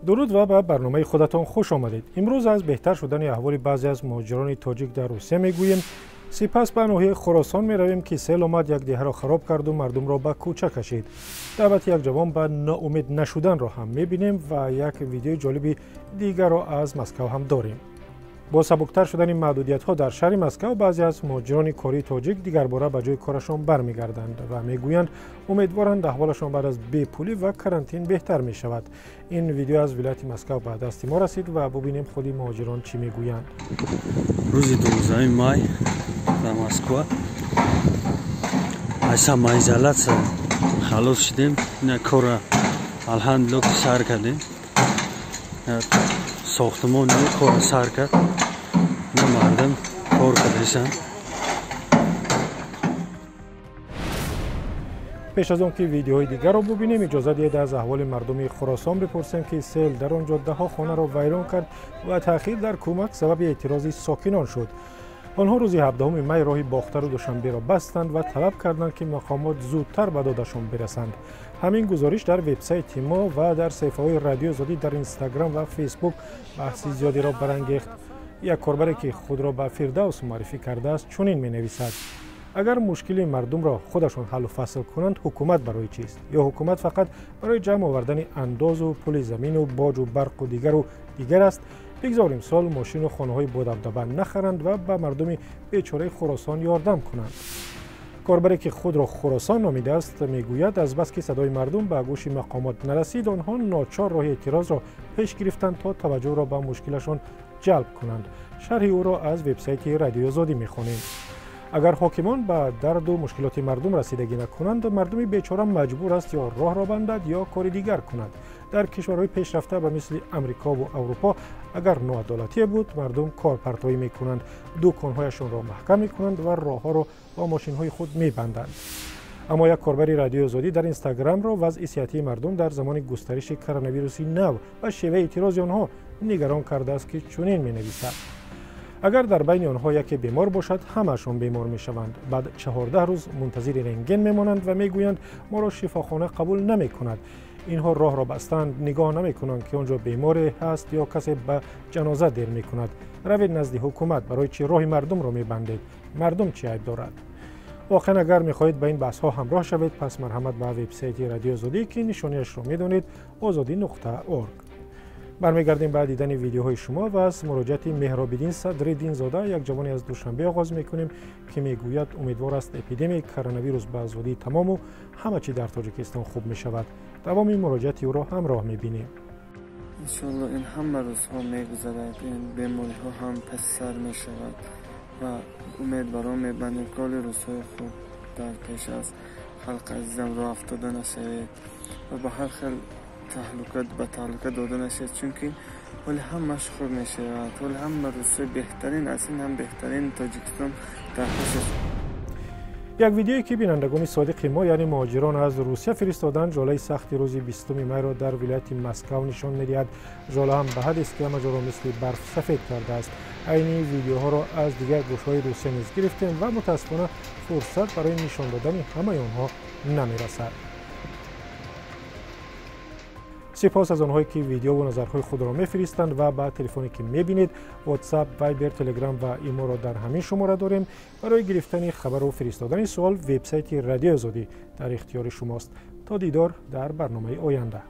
Дуруд ва ба барномаи худатон хуш омадед. Имрӯз аз беҳтар шудани аҳволи баъзе аз муҳоҷирони тоҷик дар Русия мегӯем. Сипас ба ноҳияи Хуросон меравем, ки сел омад, як деҳаро хароб карду мардумро ба кӯча кашид. Даъвати як ҷавон ба ноумед нашуданро ҳам мебинем ва як видеои ҷолиби дигарро аз Москав ҳам дорем. Бо сабуктар шудани маҳдудиятҳо дар шаҳри Москав баъзе аз муҳоҷирони кории тоҷик дигарбора ба ҷои корашон бармегарданд ва мегӯянд, умедворанд аҳволашон баъд аз бепулӣ ва карантин беҳтар мешавад. Ин видео аз вилояти Москав ба дасти мо расид ва бубинем худи муҳоҷирон чӣ мегӯянд. Рӯзи 12 май дар Москва аз самоизоляция халос шудем. Ина кора алҳамдулилло ки сар кардем. Сохтмон кора сар кард. Ина мардум кор кардасан. Пеш аз он ки видеоҳои дигарро бубинем, иҷоза диҳед аз аҳволи мардуми Хуросон бипурсем, ки сел дар он ҷо даҳҳо хонаро вайрон кард ва таъхир дар кӯмак сабаби эътирози сокинон шуд. Онҳо рӯзи 17 май роҳи Бохтару Душанберо бастанд ва талаб карданд, ки мақомот зудтар ба додашон бирасанд. Ҳамин гузориш дар вебсайти мо ва дар саҳифаҳои Радиои Озодӣ дар Инстаграм ва Фейсбук баҳси зиёдеро барангехт. Як корбаре, ки худро ба Фирдавс муаррифӣ кардааст, чунин менависад: агар мушкили мардумро худашон ҳаллу фасл кунанд, ҳукумат барои чист? Ё ҳукумат фақат барои ҷамъ овардани андозу пули замину боҷу барқу дигару дигар аст? Бигзор имсол мошину хонаҳои бодабдаба нахаранд ва ба мардуми бечораи Хуросон ёрдам кунанд. Корбаре, ки худро Хуросон номидааст, мегӯяд, азбаски садои мардум ба гӯши мақомот нарасид, онҳо ночор роҳи эътирозро пеш гирифтанд то таваҷҷӯҳро ба мушкилашон ҷалб кунанд. Шарҳи ӯро аз вебсайти Радиои Озодӣ мехонем. Агар ҳокимон ба дарду мушкилоти мардум расидагӣ накунанд, мардуми бечора маҷбур аст ё роҳро бандад ё кори дигар кунад. Дар кишварҳои пешрафта ба мисли Амрикову Аврупо агар ноадолатие буд, мардум корпартоӣ мекунанд, дуконҳояшонро маҳкам мекунанд ва роҳҳоро бо мошинҳои худ мебанданд. Аммо як корбари Радиои Озодӣ дар Инстаграмро вазъи сиҳатии мардум дар замони густариши коронавируси нав ва шеваи эътирози онҳо нигарон кардааст, ки чунин менависад: агар дар байни онҳо яке бемор бошад, ҳамаашон бемор мешаванд. Баъд 14 рӯз мунтазири рентген мемонанд ва мегӯянд, моро шифохона қабул намекунад. Инҳо роҳро бастанд, нигоҳ намекунанд, ки он ҷо беморе ҳаст ё касе ба ҷаноза дер мекунад. Равед назди ҳукумат, барои чӣ роҳи мардумро мебандед? Мардум чӣ айб дорад? Воқеан, агар мехоҳед ба ин баҳсҳо ҳамроҳ шавед, пас марҳамат ба вебсайти Радиои Озодӣ, ки нишониашро медонед, озодӣ.org. Бармегардем ба дидани видеоҳои шумо ва аз муроҷиати Меҳробиддин Садриддинзода, як ҷавоне аз Душанбе, оғоз мекунем, ки мегӯяд, умедвор аст эпидемияи коронавирус ба зудӣ тамому ҳама чӣ дар Тоҷикистон хуб мешавад. Давоми муроҷиати ӯро ҳамроҳ мебинем. Иншоалло ин ҳама рӯзҳо мегузарад, ин бемориҳо ҳам паси сар мешавад ва умед бар он мебандем, ки ҳоли рӯзҳои хуб дар пеш аст. Халқи азизам, роҳ афтода нашавед ва ба ҳар хел ба таҳлука дода нашавед, чунки ҳоли ҳамаш хуб мешавад. Ҳоли ҳама рӯзҳои беҳтарин, аз ин ҳам беҳтарин Тоҷикистон дар пеш аст. Як видеое, ки бинандагони содиқи мо, яъне муҳоҷирон аз Русия фиристоданд, жолаи сахти рӯзи 20 майро дар вилояти Москав нишон медиҳад. Жола ҳам ба ҳадест, ки ҳама ҷоро мисли барф сафед кардааст. Айни видеоҳоро аз дигар гӯшҳои Русия низ гирифтем ва мутаассифона фурсат барои нишон додани ҳамаи онҳо намерасад. Сипос аз онҳое, ки видеову назарҳои худро мефиристанд ва ба телефоне, ки мебинед, WhatsApp, Viber, Telegram ва иморо дар ҳамин шумора дорем. Барои гирифтани хабару фиристодани суол вебсайти Радиои Озодӣ дар ихтиёри шумост. То дидор дар барномаи оянда.